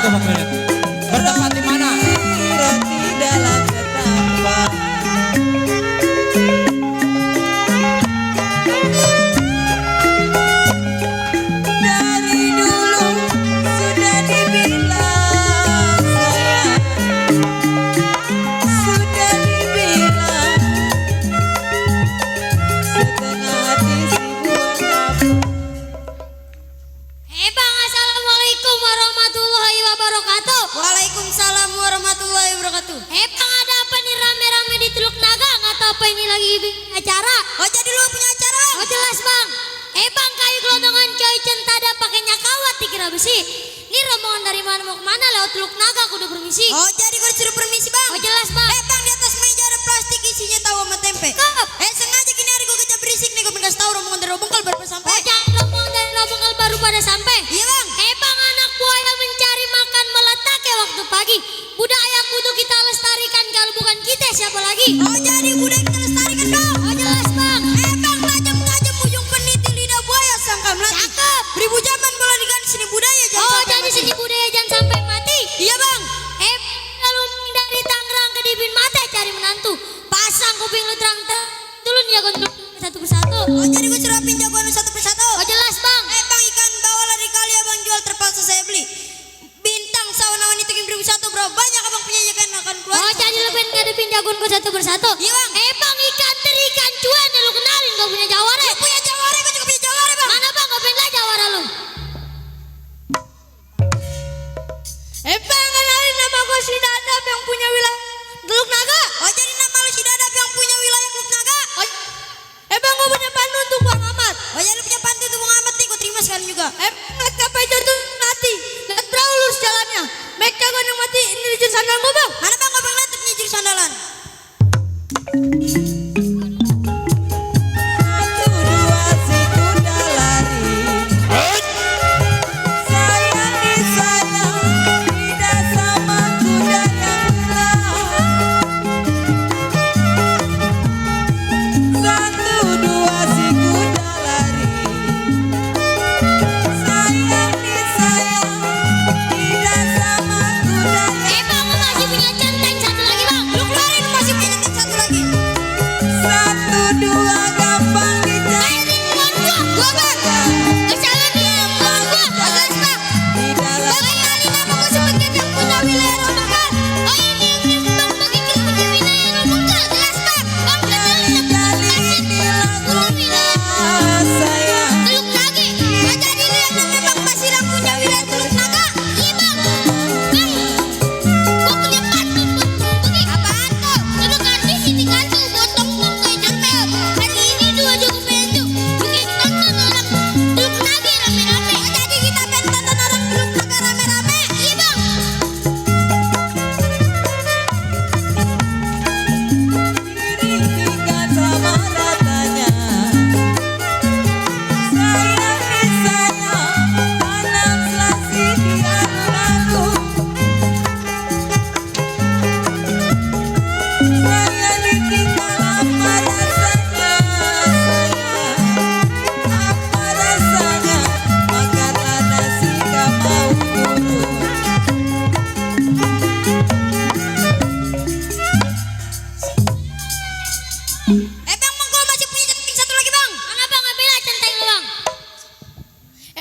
itu Bang Benet? Bertempat di mana? Roti dalam ketapang. Dari dulu sudah dibilang sayang, sudah dibilang setengah hati seribu kapuk. Bang, assalamualaikum warahmatullahi wabarakatuh. Waalaikumsalam warahmatullahi wabarakatuh. Bang, ada apa nih rame-rame di Teluk Naga? Nggak tahu apa ini lagi bikin acara? Oh jadi lu punya acara? Oh jelas bang. Bang, kayu gelondongan coy centada pakainya kawat dikira besi. Ini rombongan dari mana mau kemana lewat Teluk Naga kudu permisi. Oh jadi gue disuruh permisi bang. Oh jelas bang. Bang di atas meja ada plastik isinya tahu sama tempe. Kap. Sengaja gini hari gue kerja berisik nih gue pengen kasih tahu rombongan dari Robongkal baru sampai. Oh jangan rombongan dari Robongkal baru pada sampai. Iya bang. Bang, anak buaya mencari makan meletak ya waktu pagi. Budaya kudu kita lestarikan, kalau bukan kita siapa lagi? Oh jadi budaya kita lestarikan dong. Oh jelas bang. Bang tajam-tajam ujung peniti lidah buaya sangka melati. Cakep. Beribu zaman bola diganti seni budaya jangan Oh sampai jadi mati. seni budaya jangan sampai mati. Iya bang. Kalau dari Tangerang ke Dibin Mata cari menantu. Pasang kuping lu terang dulu nih jagoan lu satu persatu. Oh jadi gue serapin jagoan lu satu persatu. Oh jelas bang. Bang ikan bawal dari kali abang jual terpaksa saya beli. Bintang sawana wanita yang 1001 bro. Banyak abang punya ikan akan keluar. Oh jadi lu pengen ngadepin jagoan gua satu persatu. Iya bang. Bang, ikan teri ikan cuan ya lu kenalin gak punya jawara. Lu punya jawara, gue juga punya jawara bang. Mana bang, gak pengen lah jawara lu. Bang kenalin nama gue si Dadap yang punya wilayah Teluk Naga. Oh jadi nama lu si Dadap yang punya wilayah Teluk Naga. Oh, bang gue punya pantun untuk Bang Ahmad. Oh jadi lu punya pantun untuk Bang Ahmad nih gue terima sekali juga. Ngeliat kapal tuh mati. Lihat perahu lurus jalannya. Mek jagoan yang mati ini di sandal gue bang. Mana bang gue pengen liat nih jir sandalan. Satu dua si kuda lari. Sayang disayang tidak sama kuda yang hilang. Satu dua si kuda lari. Sayang disayang tidak sama kuda yang Bang, gua masih punya centeng satu lagi bang. lu keluarin lu masih punya centeng satu lagi. Satu dua gampang dicari. Ini lawan gua bang. Salah nih lawan gua. Oh jelas bang. Di dalam Bang, kenalin nama gua sebagai yang punya wilayah Robongkal. Oh ini yang bang bagi yang punya wilayah Robongkal. Jelas bang. Bang kenalin nama gua ini lagu punya wilayah sayang. Teluk Naga. Oh jadi lu yang namanya Bang Basirang punya wilayah Teluk Naga. Iya bang. Gua punya pantun buat bagi. Apaan tuh? Duduk artis ini kantu potong bang kayak jempel. Hari ini dua jago penju. Bikin tonton orang Teluk Naga rame-rame. Oh jadi kita pengen tonton orang Teluk Naga rame-rame. Iya bang. Diringkingkan sama ratanya. Sayang disayang tanam selasi di alun-alun. Sayang ditinggal apa rasanya sayang. Apa rasanya makanlah nasi gak mau turun. Bang, gue masih punya centeng satu lagi bang. Mana bang ambil aja centeng lu bang.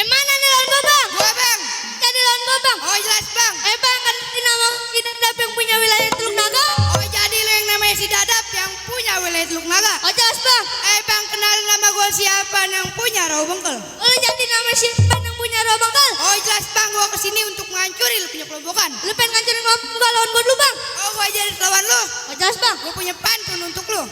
Mana nih lawan gue bang? Gue bang. Jadi lawan gue bang. Oh jelas bang. Bang kan ini nama si Dadap yang punya wilayah Teluk Naga. Oh jadi lo yang namanya si Dadap yang punya wilayah Teluk Naga. Oh jelas bang. Bang kenalin nama gue siapa yang punya Robongkal. Lo jadi nama siapa yang punya Robongkal? Oh jelas bang, gue kesini untuk menghancuri lo punya kelompokan. Lo pengen ngancurin Robongkal lawan gue dulu bang? Oh gue jadi lawan lo. Oh jelas bang. Gue punya pantun untuk lo.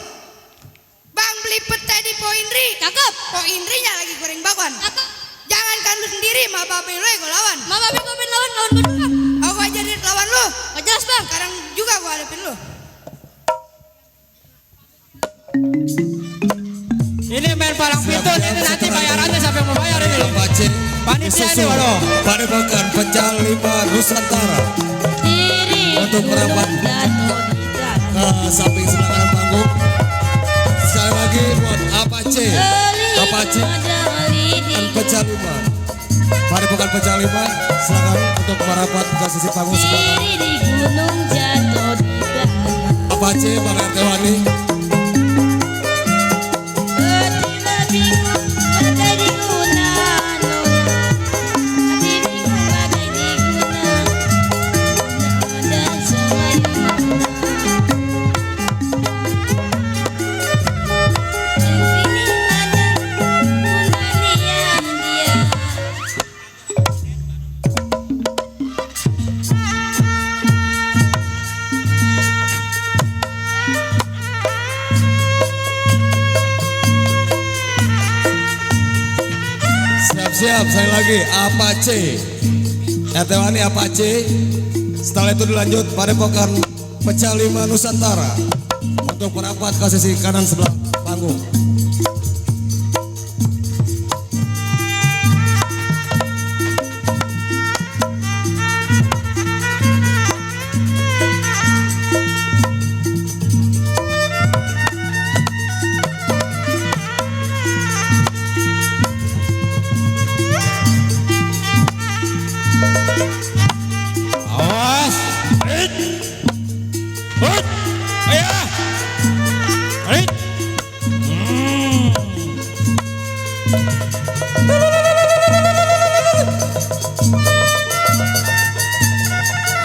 Bang beli pete di Po Indri. Cakep. Po Indrinya lagi goreng bakwan. Cakep. Jangankan lu sendiri, ma babe lu gue lawan. Ma babe gue pengen lawan gue dulu bang. Oh gue jadi lawan lu. Oh jelas bang. Sekarang juga gue hadapin lu. Ini main palang pintu ini nanti bayarannya siapa yang mau bayar ini? Panitia ini waduh. Padepokan Pecah Lima Nusantara untuk merapat samping sebelah kanan panggung. Sekali lagi buat Apache dan Pecah Lima. Padepokan Pecah 5, silakan untuk merapat ke sisi panggung sebelah kanan. Diri di gunung jatuh di tanah. Apache Bang RT Wani. Tiba bingung bagai diguna nona. Hati bingung bagai diguna. Dan selain mana. Yang pilih mana guna dia. Siap-siap, saya lagi Apache RT Wani Apache. Setelah itu dilanjut Padepokan Pecah 5 Nusantara untuk merapat ke sisi kanan sebelah panggung. Awas. Rit. Hut. Ayah. Rit.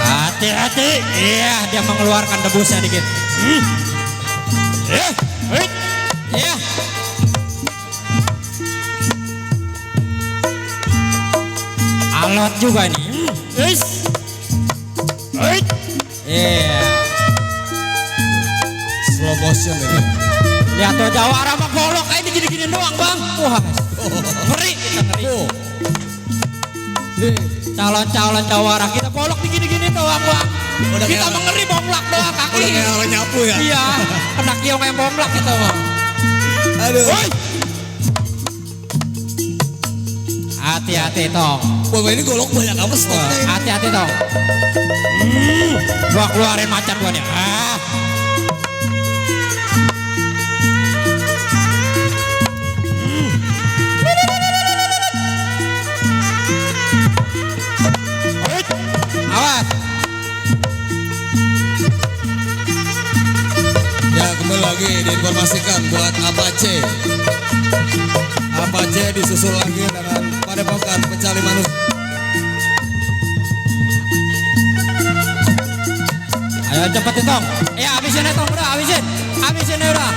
Hati-hati. Iya, dia mengeluarkan debusnya dikit. Rit. Iya. Alot juga ini. Iya. Slow motion ini. Lihat tuh jawara mah bolok kayak gini-gini doang bang. Wah, ngeri kita ngeri. Oh. Calon-calon jawara kita bolok gini-gini doang bang. Udah Kita kayak- mengeri bomblak doang kaki. Udah kayak orang nyapu ya. Iya, kena kiong kayak bomblak kita bang. Aduh. Woi. Hati-hati tong. Wah, ini golok banyak apa stoknya ini? Hati-hati tong. Gua keluarin macan gua nih. Awas. Ya, kembali lagi diinformasikan buat Apache. Apache disusul lagi dengan Padepokan Pecah 5 Nusantara. Ayo cepetin tong. Ya habisin ya tong udah habisin. Habisin ya udah.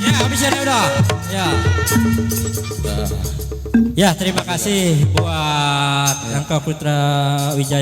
Ya habisin ya udah. Ya. Ya terima kasih buat Angka Putra Wijaya.